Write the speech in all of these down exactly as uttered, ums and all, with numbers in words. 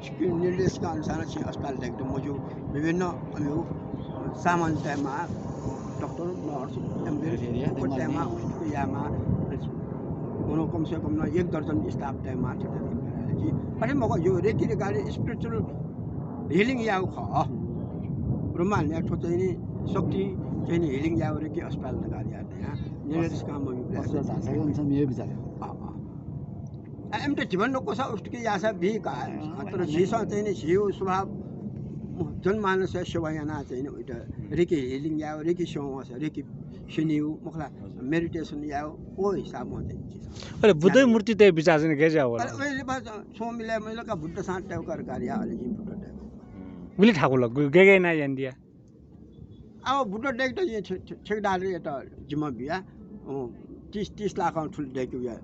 छिपिं निर्देशका अनुसार छिं अस्पताल दय्केत मज्यू। विभिन्न अमिगु सामान तयेमाः, डाक्टर, नर्स, एम्बुलेन्स, criteria फुक्क तयेमाः, तयेमाः। उष्टुक यायेमाः। गन कम से कम नं एक दर्जन staff तयेमाः, थथे थथे। अथे मखु, यो रेकी रेकी spiritual healing यायेगु खः। ब्रह्माण्डया थ्व चाहिँ नि शक्ति चाहिँ नि healing यायेगु रेकी अस्पताल धकाः याये धया। निर्देशका मम्यू अस्पताल धाःसा नि सम हे बिचाः। अँ, अँ। आ, इमित जीवन नक्वसा उष्टुक याःसा बी का। अँ, तर अँ। झीसं चाहिँ नि झीगु स्वभाव जनमानसया सेवा यानाः चाहिँ नि उइत रेकी healing यायेगु, रेकी सेवा वःसा, रेकी स्यनीगु, मखु ला, हजुर। Meditation यायेगु, व हिसाबं चाहिँ नि झीसं। अले बुद्धया मूर्ति तये बिचाः चाहिँ गय् जुयावल? अले उहिले बा छुं मिले मिले का बुद्ध सां तयेगु का धकाः याः, अले जिं बुद्ध तयेगु। गुलि थाकुल, गु-, गय् गय् यानाः यानादिया? अब बुद्ध दय्केत जिं ठे-, ठे-, ठेकेदारयात जिम्मा बिया। अँ, तीस, तीस लाखं थुलि दय्केगु या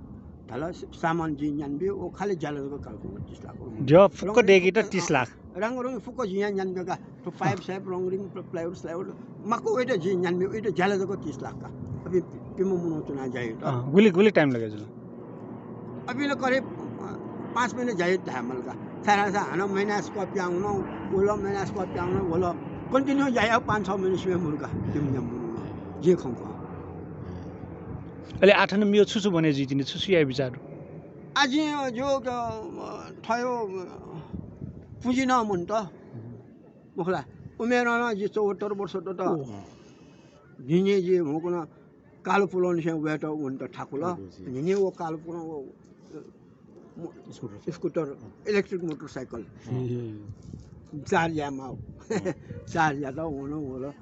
धाल, सामान जिं न्यानाबिया, व खालि ज्याला जक काल तीस लाख। द्यः फुक्क दय्केत तीस लाख। रंगरुंग फुक्क जिं न्यानाबिया का। थ्व पाइप साइप, रंगरुंग, प्लाइवुड स्लाइवुड, माक्व वइत जिं न्यानाबिया, वइत ज्याला जक तीस लाख का। अबि पिम्ह मनू च्वनाः ज्या यात। अँ, गुलि, गुलि time लगे जुल? अबि ला करिब, अ, पाँच महिना ज्या यात धायेमाल का। छाय्धाःसा हानं महिना स्क्वायर पिहां वन, वल, महिना स्क्वायर पिहां वन, वल। Continue ज्या याः, पाँच छ महिना सिबें मरु का, तिमिन्या मरु। जिं खंक। अले आः थन मेगु छु छु बने जुइ तिनि, छु छु याये बिचाः दु? आः जिं जो, अ, थयो, अ, पुँजी नं मन्त। मखु ला, उमेरं नं जि चौहत्तर वर्ष दत। ओह। न्हिन्हि जि हुँकन कालु पुलंनिसें वयेत वनेत थाकुल। कालु पुलं, जी। न्हिन्हि व कालु पुलं व, अ, मो-, स्कुटर। स्कुटर, अँ। Electric motorcycle। ए। Charge यायेमाः। अँ। Charge यात वन वल।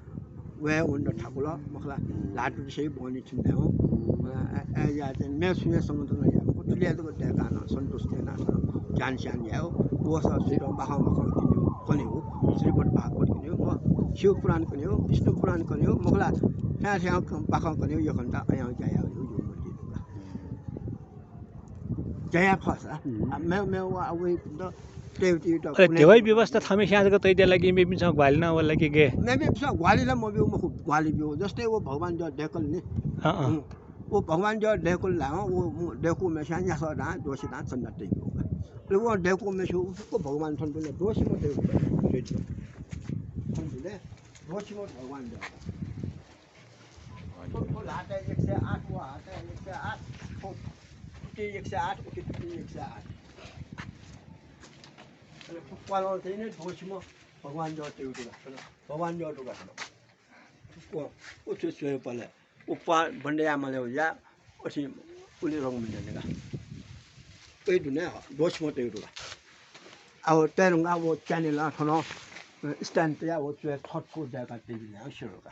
वये वनेत थाकुल, मखु ला, अँ। ल्हातुसे बहनी छिन्दायो। अँ। अ, अ, या चाहिँ मे सुये समुद्र या। कुतुलिया जक दय्काः नं सन्तोष तेना ध्यान स्यान यायो। व स सुत बाखं बाखं किन्यो, कन्यो। श्रीमद् भागवत कन्यो, म शिव पुराण कन्यो, विष्णु पुराण कन्यो, मखु ला, थ्यां थ्यां बाखं कन्यो, यखन्त अयां ज्या यायो, यो मूर्ति दुका। ज्या याये फसा। हम्म। आ, मे, मे व, आ, वइ त, तेउ, तेउ त अले कुने धेवाइ व्यवस्था थमे स्यां जक तइदिया लागि मेपिन्सं ग्वाहालि नं वल कि गे? मेपिन्सं ग्वाहालि ला मब्यू मखु, ग्वाहालि ब्यू। जस्तै व भगवान ज्या दय्कल नि। अँ, अँ। हम्म। व भगवान ज्या दय्कल ला, व, व दय्कूम्हेस्यां न्यासः दां, द्वःछि दां चन्दा तइब्यू। अले व दय्कूम्हेस्यां व फुक्क भगवान थन तुले द्वःछिम्ह दय्कू। थन तुले द्वःछिम्ह भगवान ज्या। थ्व, थ्व ल्हातय् एक सय आठ, व ल्हातय् एक सय आठ, थ्व तुति एक सय आठ, उति तुति एक सय आठ। अले थ्व क्वालं चाहिँ नि द्वःछिम्ह भगवान ज्या तयेगु दुका। भगवान ज्या दुका। व, व थ्व स्वयेपालय् व प्वाः बन्द यायेमालय् या, अथे उलि रंग मिले का। वइ दुने ह, द्वःछिम्ह तयेगु दुका। अब तयेधुंकाः व च्यानेलं थन, अ, stand तयाः व च्वय् थथ्व दय्काः तइबिल, सिधल का।